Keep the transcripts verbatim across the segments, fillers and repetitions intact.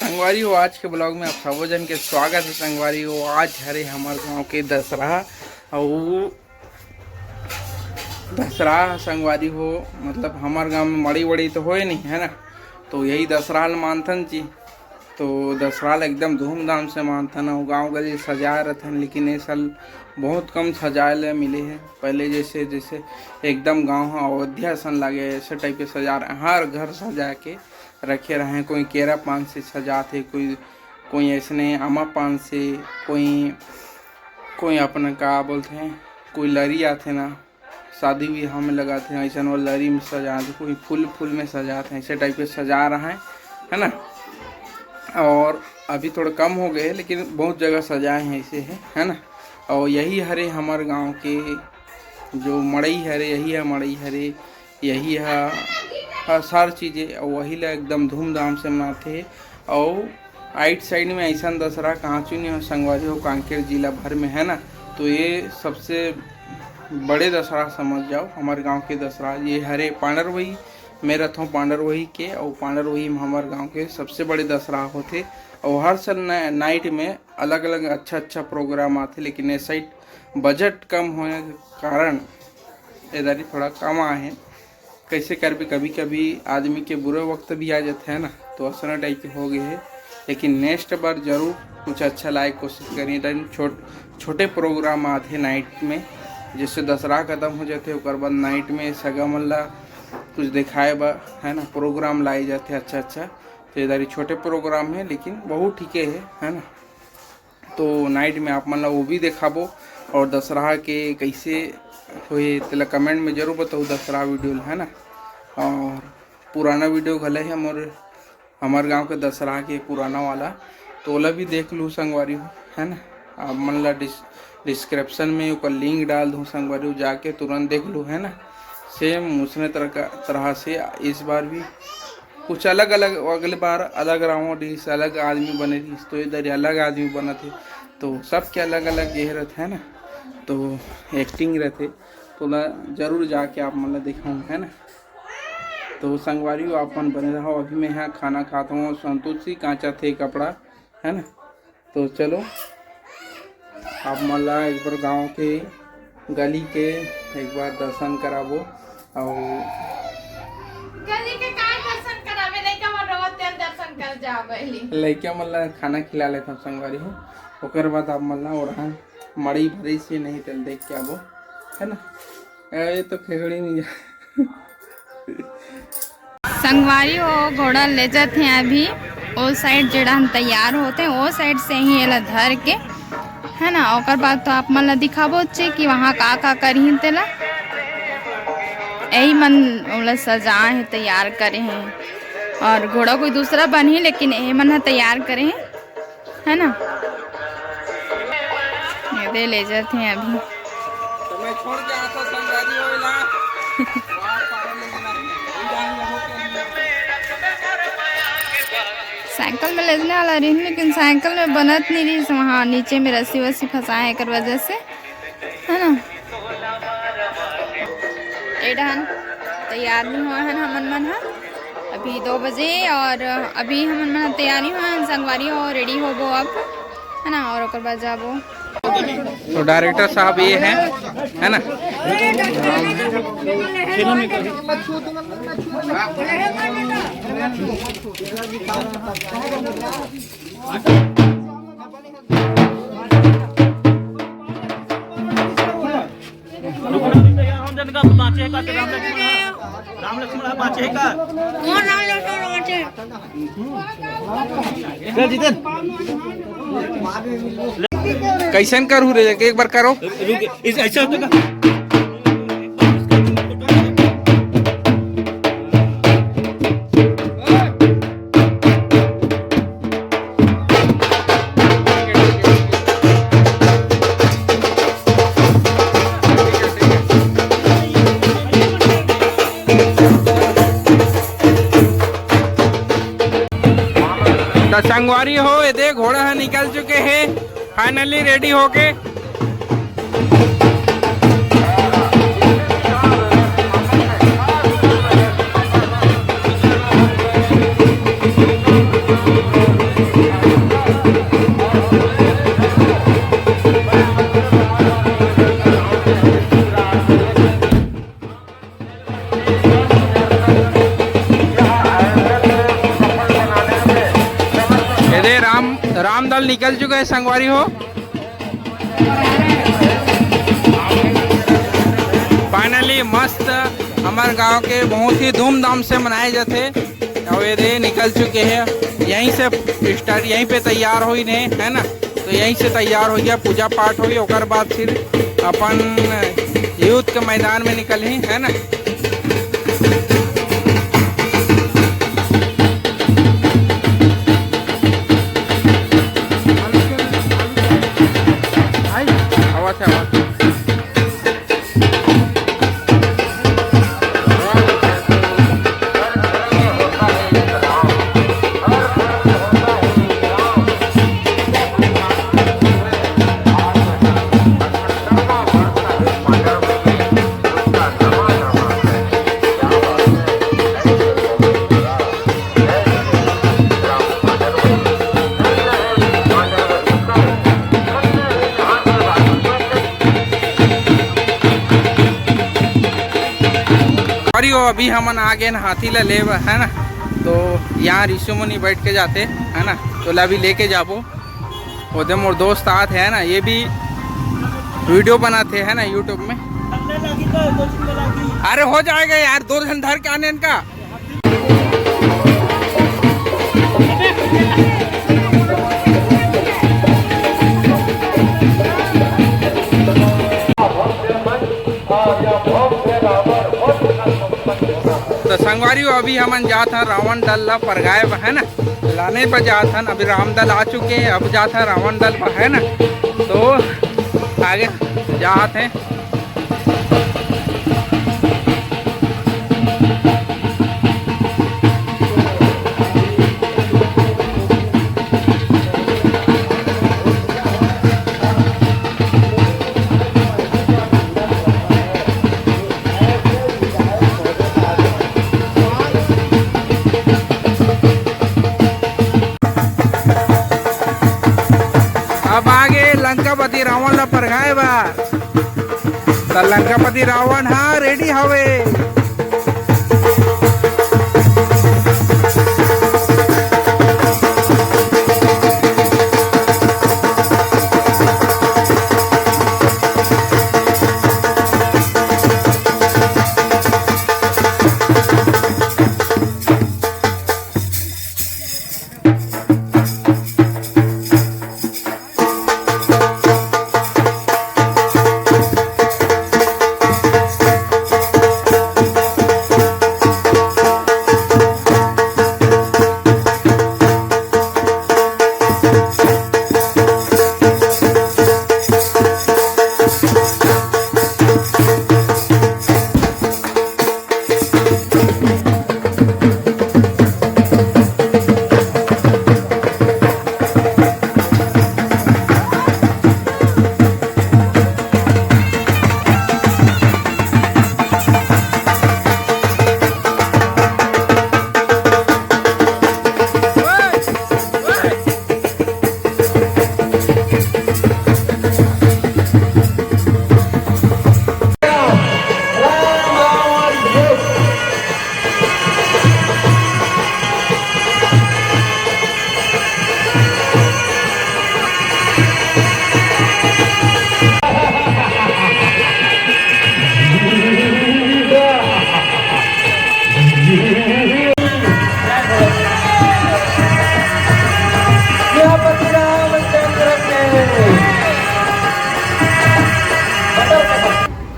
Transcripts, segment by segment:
संगवारी हो, आज के ब्लॉग में आप सबो जन के स्वागत है। संगवारी हो, आज हरे हमर गांव के दसरा, अउ दसरा संगवारी हो, मतलब हमर गांव में मड़ी वड़ी तो होए नहीं है ना, तो यही दसरा ल मानथन जी। तो दसरा ल एकदम धूमधाम से मानथन अउ गांव गली सजाए रथन, लेकिन ये साल बहुत कम सजाए ले मिले है। पहले जैसे जैसे एकदम गांव ह अयोध्या सन लागे, ऐसे टाइप के सजा रहे, हर घर सजा के रखे रहे। कोई केरा पान से सजात हे, कोई कोई ऐसने आमा पान से, कोई कोई अपन का बोलते हैं, कोई लरी आथे ना, शादी ब्याह में लगाथे, ऐसन वाला लरी में सजाथे, कोई फूल फूल में सजाथे, ऐसे टाइप के सजा रहा है, है ना। और अभी थोड़ा कम हो गए, लेकिन बहुत जगह सजाए हैं ऐसे, है है ना। और यही हरे हमर गांव के जो मड़ई हरे, यही है मड़ई हरे, यही है, हाँ, सार चीज़ें, और वही ला एकदम धूमधाम से मनाथे। और आइट साइड में ऐसा दसरा कहाँ चुनी हो संगवारी हो, कांकेर जिला भर में, है ना। तो ये सबसे बड़े दसरा समझ जाओ, हमारे गांव के दसरा। ये हरे पांडरवही, मैं रथों पांडरवही के, और पांडरवही में हमारे गांव के सबसे बड़े दसरा होथे। और हर साल न-, नाइट में अलग अलग अच्छा अच्छा प्रोग्राम आथे, लेकिन ये साइड बजट कम होने के कारण इधर ही थोड़ा कम आए हैं। कैसे करबे, कभी कभी आदमी के बुरे वक्त भी आ जाते हैं ना, तो असना टाइप के हो गए हैं। लेकिन नेक्स्ट बार जरूर कुछ अच्छा लाए के कोशिश करें। इधर छोट छोटे प्रोग्राम आते हैं नाइट में, जैसे दसरा खत्म हो जाते हैं, ओकर बाद नाइट में सगा मन ला कुछ दिखाए बा, है ना, प्रोग्राम लाए जाते हैं अच्छा अच्छा। तो इधर ही छोटे प्रोग्राम है, लेकिन बहुत ठीक है, है ना। तो नाइट में आप मन ला वो भी देखाबो, और दसरा के कैसे होए तेला कमेंट में जरूर बताओ, दसरा वीडियो ला, है ना। और पुराना वीडियो घले है मोर, हमार गांव के दसरा के पुराना वाला, तो ओला भी देख लू संगवारी हो, है ना। आप मन ला डिस डिस्क्रिप्शन में ओकर लिंक डाल दूँ संगवारी हो, जाके तुरंत देख लू, है ना। सेम उसने तरह का, तरह से इस बार भी कुछ अलग अलग, अगले बार अलग रावण रहिस, अलग आदमी बने रहिस, तो इधर अलग आदमी बनत हे, तो सबके अलग अलग ये रहते है ना, तो एक्टिंग रहते, तो ला जरूर जाके आप मन ला दिखाऊँ, है ना। तो संगवारी हो, आप मन बने रहो। अभी मैं यहाँ खाना खात हूँ, संतोषी कांचा थे कपड़ा, है ना। तो चलो, आप मन ला एक बार गांव के गली के एक बार दर्शन कराबो। और गली के का दर्शन कराबे, लइका मन रोवत तेल दर्शन कर जाओ पहली। लइका मन ला खाना खिला लेता हूँ संगवारी हो, ओकर बाद आप मन ला ओढ़ा मड़ी भरी से नहीं तेल देख के आबो, है ना। अरे तो खेगड़ी नहीं जा। संगवारी हो, घोड़ा ले जात हे अभी। ओ साइड जेड़ा हम तैयार होते हैं, ओ साइड से ही एला धर के, है ना। ओकर बाद तो आप मन ला दिखाबो चे कि वहाँ का का करही तेला। यही मन ओला सजाए हैं, तैयार करे हैं। और घोड़ा कोई दूसरा बनही, लेकिन ये मन ह तैयार करे हैं। है ना। ये दे ले जाते हैं अभी। तो मैं छोड़ के आता संगवारी होइला। साइकिल में ले जाने वाला रही, लेकिन साइकिल में बनत नहीं रही, वहाँ नीचे में रस्सी वस्सी फंसाए एकर वजह से, है ना। ए डहन तैयार नहीं हुआ है ना हमन मन ह। अभी दो बजे और अभी हमन मन तैयार नहीं हुआ है, संगवारी हो, रेडी होबो अब, है ना, और ओकर बाद जाबो। तो डायरेक्टर साहब ये हैं, है ना। रुको ना, भैया, हम जन का बाँचे का राम लक्ष्मण है, राम लक्ष्मण है, बाँचे का। कौन राम लक्ष्मण बाँचे? चल जीतन। कैसन करू रे, एक बार करो। रुक, इस ऐसा होता का? त संगवारी हो, ये दे घोड़ा ह निकल चुके हे, finally ready होके। राम रामदल निकल चुके हे संगवारी हो। फाइनली मस्त हमर गांव के बहुत ही धूमधाम से मनाए जाथे। अउ ये दे निकल चुके हे, यहीं से स्टार्ट, यहीं पे तैयार होई ने, है ना? तो यहीं से तैयार होई, पूजा पाठ होई, ओकर बाद फिर अपन युद्ध के मैदान में निकलही, है ना? आवत हे, आवत हे। अरे वो अभी हमन आ गए ना हाथी ला लेब, है ना? तो यहाँ ऋषि मुनि बैठ के जाते, है ना? तो ला अभी लेके जाबो। ओदे मोर दोस्त आत हे ना, ये भी वीडियो बनाते हैं ना YouTube में। अरे हो जाएगा यार, दो झन धर के आने इनका। तो संगवारी हो, अभी हमन जात हन रावण दल ला परगाए बर, है ना, लाने बर जात हन। अभी राम दल आ चुके हैं, अब जात हन रावण दल बर, है ना। तो आगे जात हैं। अब आगे लंकापति रावण ला परघाए बर। त लंकापति रावण ह रेडी हवे।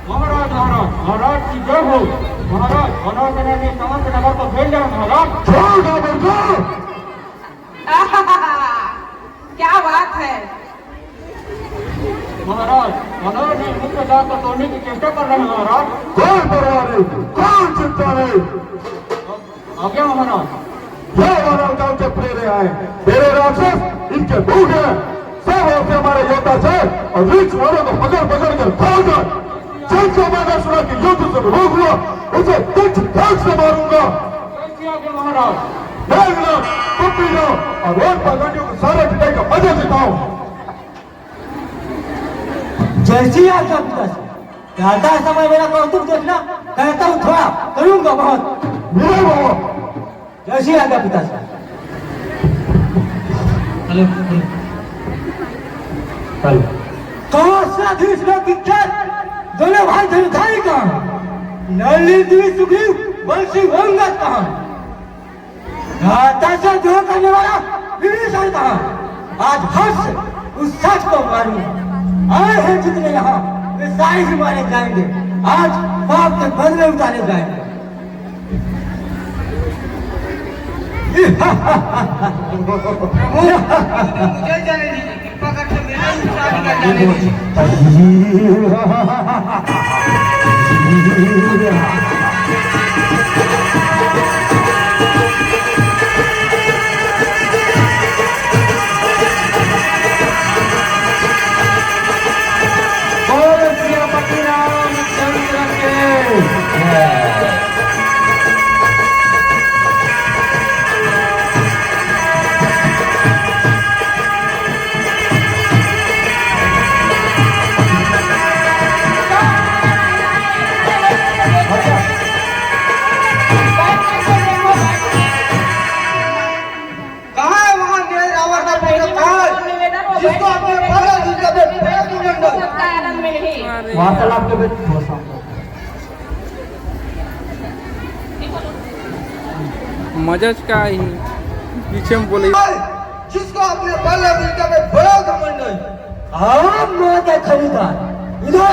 महाराज, महाराज, महाराज की जय हो। महाराज, महाराज ने कमल के नगर को घेर लिया महाराज। क्या बात है। महाराज, महाराज ने मुख्य जात को तोड़ने की चेष्टा कर रहे हैं महाराज। कोई परवाह नहीं, कोई चिंता नहीं। आज्ञा महाराज। ये हमारा गांव के प्रेरे आए, मेरे राक्षस, इनके मुंह है। सब होते हमारे योद्धा थे और रीछ वालों को पकड़ पकड़ कर खाओ जाए। जिनका मैंने सुना कि युद्ध से विरोध हुआ, उसे तीक्ष्ण धार से मारूंगा। जय श्री राम महाराज। मेघनाथ, तुम भी जाओ और उन पाखंडियों को सारा पिटाई का मजा दिखाओ। जय श्री राम का पिता जी। ज्यादा समय मेरा कौतुक देखना, कहता हूँ थोड़ा, करूंगा बहुत। मेरे बाबा। जय श्री राम का पिता जी। Hello, hello. हेलो। कांस राधेश लोग विख्यात दोनों भाई धनुधारी का नलिनी सुग्रीव वंशी अंगद का भ्राता से द्रोह करने वाला विभीषण का आज हर्ष उस शख्स को मारूंगा। आए हैं जितने यहाँ, वे सारे ही मारे जाएंगे। आज पाप के बदले उतारे जाएंगे। मुझे जाने दीजिए, कृपा करके मेरा ही शादी कर जाने दीजिए। बोल सियापति रामचंद्र के जय। कहाँ है वहाँ मेरे रावण का पुत्र? कहाँ है? जिसको आपने पहले भी कभी भेद नहीं डाला। वार्तालाप के बीच थोड़ा सा। मजा का ही पीछे में बोले। जिसको आपने पहले भी कभी भेद नहीं। हाँ, मैं क्या खरीदा? इधर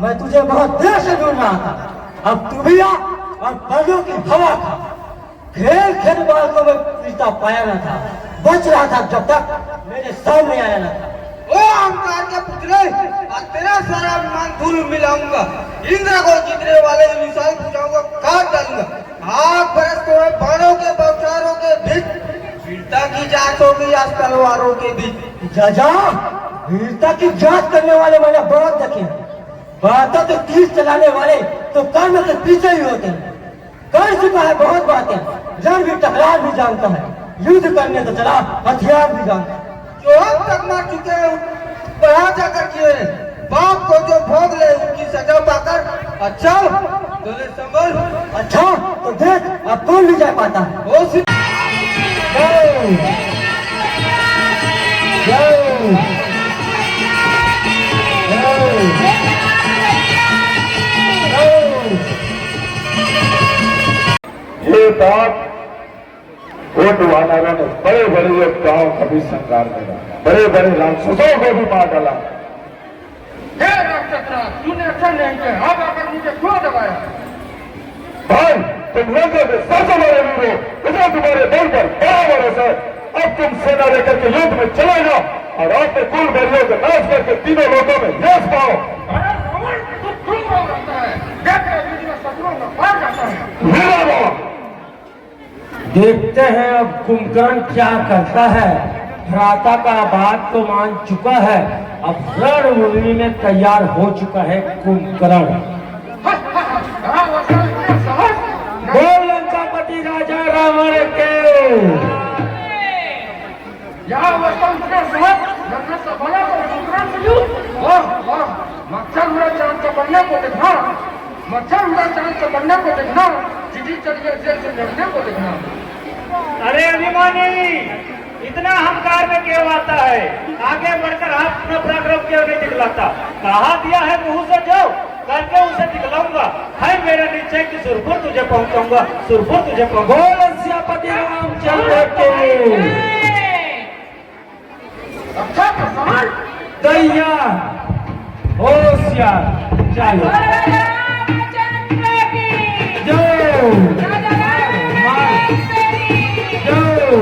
मैं तुझे बहुत देर से ढूंढ रहा था। अब तू भी आ और बादलों की हवा खा। खेल खेल बालकों में रिश्ता पाया ना था, बच रहा था जब तक मेरे सामने आया ना था। ओ अहंकार के पुतले, आज तेरा सारा अभिमान धूल मिलाऊंगा। इंद्र को जीतने वाले विशाल भुजाओं को काट डालूंगा। आग बरस को मैं बाणों के बौछारों के बीच वीरता की जांच होगी आज तलवारों के बीच। जा जा, वीरता की जांच करने वाले मैंने बहुत देखे हैं। बातें तो तीर चलाने वाले तो कर्म के पीछे ही होते हैं। कर चुका है बहुत बातें, रण भी टकरार भी जानता है, युद्ध करने तो चला, हथियार भी जानता है। जो हम तक मर चुके हैं, बढ़ा जाकर जिए हैं। पाप को जो भोग ले, उनकी सजा पाकर अच्छा तो ले संभल। अच्छा तो देख, अब कौन विजय पाता है। ओ सिद्ध जय। जय। जय। जय। ये बात उन वानरों ने बड़े बड़े योद्धाओं का भी संहार करा, बड़े बड़े राक्षसों को भी मार डाला। हे राक्षस राज, तूने अच्छा नहीं किया, अब आकर मुझे क्यों दबाया? भाई, तुम लंका के सबसे बड़े वीर हो, मुझे तुम्हारे बल पर बड़ा भरोसा है। अब तुम सेना लेकर के युद्ध में चले जाओ और अपने कुल बैरियों का नाश करके तीनों लोकों में यश पाओ। अरे रावण, तू क्यों रो रहा है? देख, तेरे बीच में शत्रुओं का पार जाता है। वीरा बाबा, देखते हैं अब कुंभकर्ण क्या करता है। भ्राता का बात तो मान चुका है, अब रणभूमि में तैयार हो चुका है कुंभकर्ण। बोल लंकापति राजा रावण के। यहाँ अवस्था उतने साहब, नन्ना सफला को कुंभकर्ण से यूं। वाह, वाह, मच्छर उड़ा चांद का बनने को देखना, मच्छर उड़ा चांद का बनने को देखना, चिट्ठी चढ़ गया जेल से लड़ने को देखना। अरे अभिमानी, इतना अहंकार में क्यों आता है? आगे बढ़कर हाथ अपना पराक्रम क्यों नहीं दिखलाता? कहा दिया है मुंह से जो, करके उसे दिखलाऊंगा। है मेरा निश्चय कि सुरपुर तुझे पहुंचाऊंगा, सुरपुर तुझे पहुंचाऊंगा। बोल सियापति रामचंद्र के। अच्छा प्रसन्न। दैया, होशियार, चलो। रामचंद्र की जय। राजा राम मारो, मारो। जय।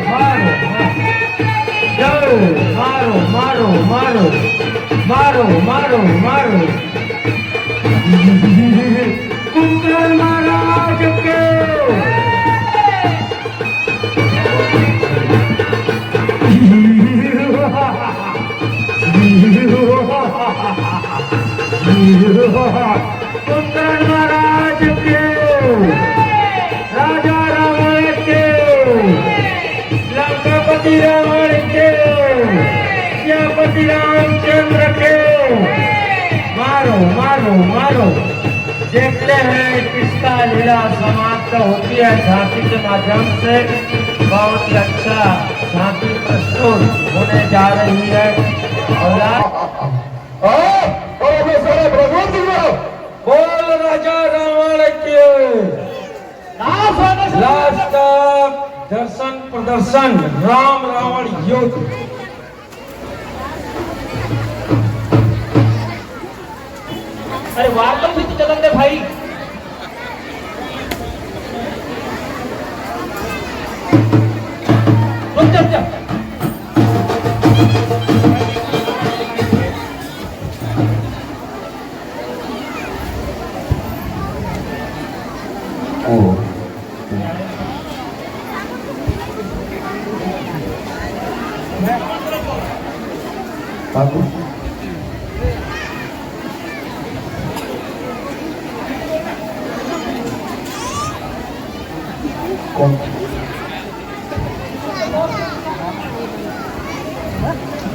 मारो, मारो। जय। मारो, मारो, मारो। मारो, मारो, मारो। कुंभकर्ण महाराज के। कुंभकर्ण महाराज के, राजा रावण के, लंकापति रावण के, सियापति रामचंद्र के। मारो, मारो, मारो। देखते हैं किसका लीला समाप्त होती है झांकी के माध्यम से। बहुत ही अच्छा झांकी प्रस्तुत। होने जा रही है। और ला- और अपने सारे प्रभु जी को बोल राजा रावण के। लास्ट का दर्शन प्रदर्शन, राम रावण युद्ध। अरे वार तो फिर चलन दे भाई। रुक जा, रुक जा।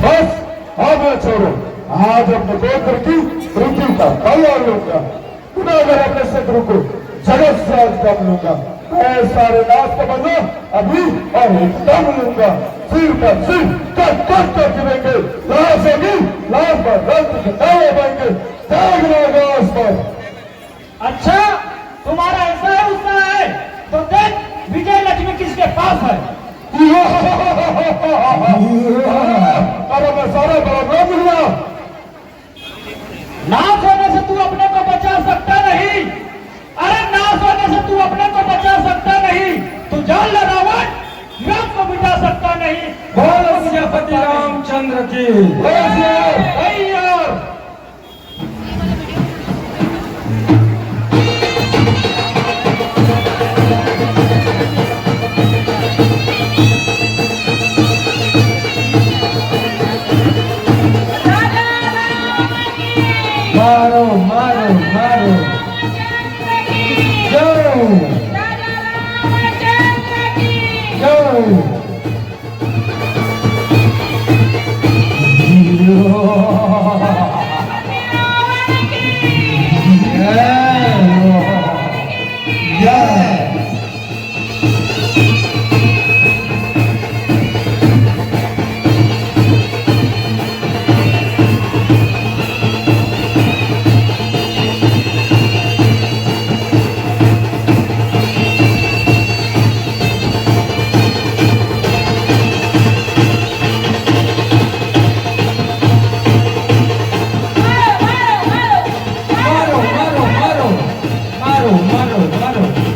बस, अब मैं छोड़ो। आज अपने गोत्र की वृद्धि का कल्याण लूंगा। पुनः अगर अपने शत्रु को जगत से आज कम लूंगा, मैं सारे नाश का बदला अभी और एकदम लूंगा। सिर पर सिर, कट कट कर गिरेंगे। लाश होगी, लाश पर रक्त के दावे बहेंगे। जागना होगा आज पर। अच्छा, तुम्हारा ऐसा है, उसका है, तो देख विजय लक्ष्मी किसके पास है। अरे मैं सारा बड़ा मिल गया। नाश होने से तू अपने को बचा सकता नहीं। अरे नाश होने से तू अपने को बचा सकता नहीं। तू जान ले रावण, युद्ध को मिटा सकता नहीं। बोलो सियापति रामचंद्र की। बोलो सिया। भाई यार। मारो, मारो, मारो। जय। जय। मारो, मारो, मारो। मारो, मारो, मारो।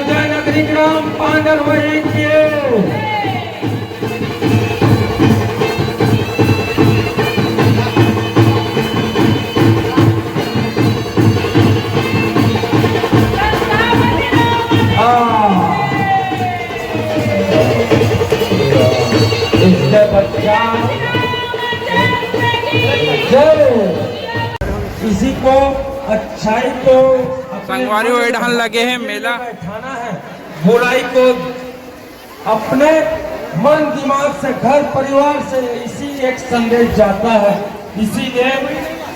जय नगरी ग्राम पांडल वही के। हाँ। इससे बच्चा जय। किसी को अच्छाई को अपने संगवारी हो, मन एडहन लगे हे मेला। बैठाना है, बुराई को अपने मन दिमाग से, घर परिवार से इसी एक संदेश जाता है। इसीलिए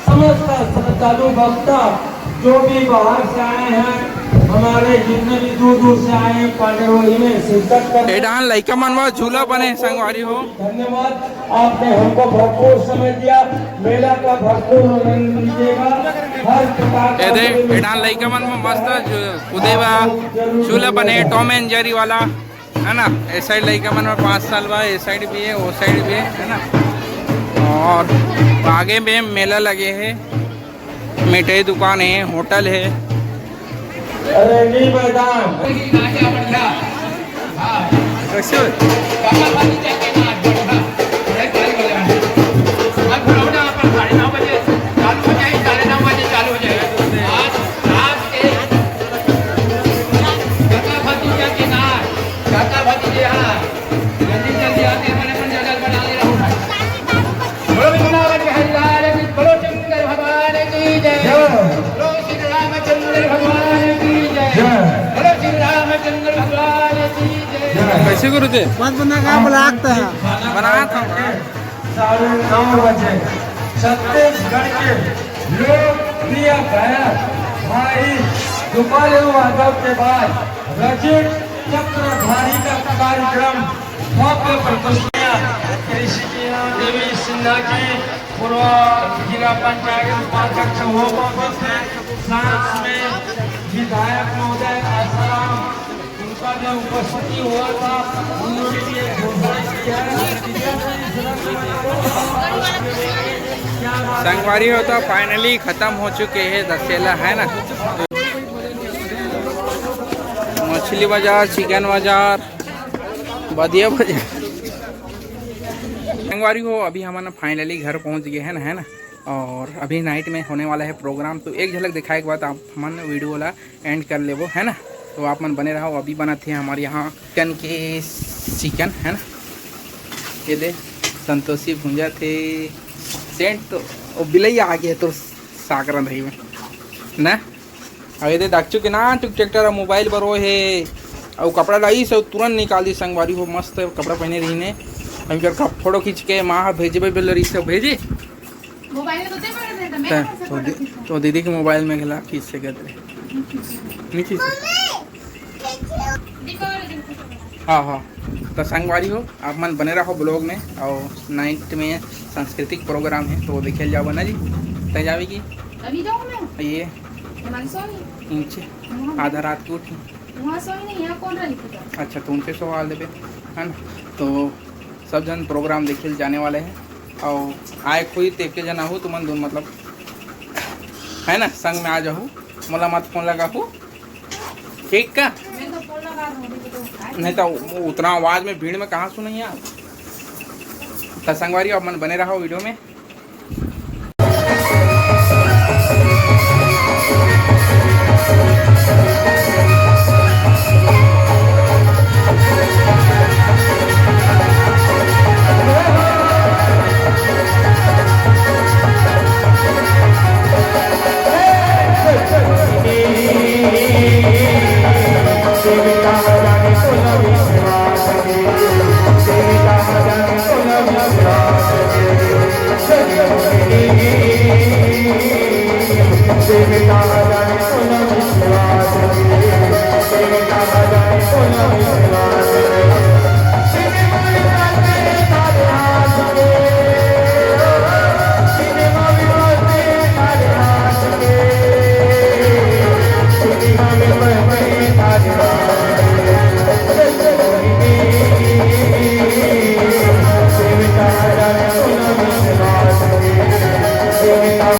समस्त श्रद्धालु भक्ता जो भी बाहर से आए हैं, हमारे जितने भी दूर दूर से आए हैं पांडरवही में शिरकत कर। ए डाहन लइका मन बर झूला बने हे संगवारी हो। धन्यवाद, आपने हमको भरपूर समय दिया, मेला का भरपूर आनंद लीजिएगा। हर प्रकार का ए दे, ए डाहन लइका मन बर मस्त झू-, कूदे बर झूला बने हे, टॉम एंड जेरी वाला, है ना। ए साइड लइका मन बर पाँच साल बर, ए साइड भी हे, वो साइड भी हे, है ना। और आगे में मेला लगे हे, मिठाई दुकान हे, होटल हे। अरे, नी मैदान। कैसे हो? जल्दी जल्दी आके अपन अपन जगह बना ले रहा हूँ। बोलो वृंदावन बिहारी लाल की, बोलो शंकर भगवान की जय। जय। बोलो श्री रामचंद्र भगवान की जय। जय। बोलो श्री रामचंद्र भगवान की जय। जय। कैसे गुरु जी? मत बना का ब्लॉक था। बना था। साढ़े नौ बजे छत्तीसगढ़ के लोकप्रिय गायक भाई रूपालू यादव के बाद रजत चक्रधारी का कार्यक्रम भव्य प्रदर्शनियां ऋषिकेश देवी सिन्हा जी, पूर्व जिला पंचायत उपाध्यक्ष हो पहुंचे थे, साथ में विधायक महोदय आसाराम, उनका भी उपस्थिति हुआ था, उन्होंने भी एक घोषणा किया है। संगवारी हो तो finally खत्म हो चुके हैं दशहरा, है ना। मछली बाजार, चिकन बाजार, बदिया बाजार। संगवारी हो, अभी हमन finally घर पहुंच गए हैं ना, है ना। और अभी नाइट में होने वाला है प्रोग्राम, तो एक झलक दिखाए के बाद आप हमन वीडियो ला एंड कर लेबो, है ना। तो आप मन बने रहो, अभी बनत हे हमारे यहाँ चिकन के, चिकन है ना। ये दे, संतोषी भूंजा थे सेंट तो, ओ बिलई आ गया तो साग रंधई में ना। अउ ये दे दाकचू के ना टुक ट्रैक्टर मोबाइल बर होए हे, अउ कपड़ा लाइस अउ तुरंत निकाल दी संगवारी हो, मस्त कपड़ा पहने रही ने। हम कर फोटो खींच के माँ भेजबे बोले रही से भेजी। मोबाइल में तो ते बड़े थे, मैं त-, कहाँ से तो फोटो दे-, खींचूं? तो दीदी के मोबाइल में घला खींच सकत रहे। नहीं खींच सकत। हाँ, हाँ। तो संगवारी हो, आप मन बने रहो ब्लॉग में, और नाइट में सांस्कृतिक प्रोग्राम है, तो देखे जाओ ना जी। तय जावे की? अभी जाऊँ मैं? ये हिमांशु नहीं। नीचे। वहाँ आधा रात को उठी। वहाँ सोई नहीं, यहाँ कौन रही पूजा? अच्छा, तो उनसे सवाल देवे, है ना? तो सब जन प्रोग्राम देखे जाने वाले हैं, और आए कोई तो एक जना हो, तुमन दोनों मतलब, है ना, संग में आ जाओ, मोला मत फोन लगा हो, ठीक का? मैं तो फोन लगा दूँ, अभी तो आए नहीं तो वो उतना आवाज में, भीड़ में कहाँ सुनाई यार। तो संगवारी, आप मन बने रहो वीडियो में।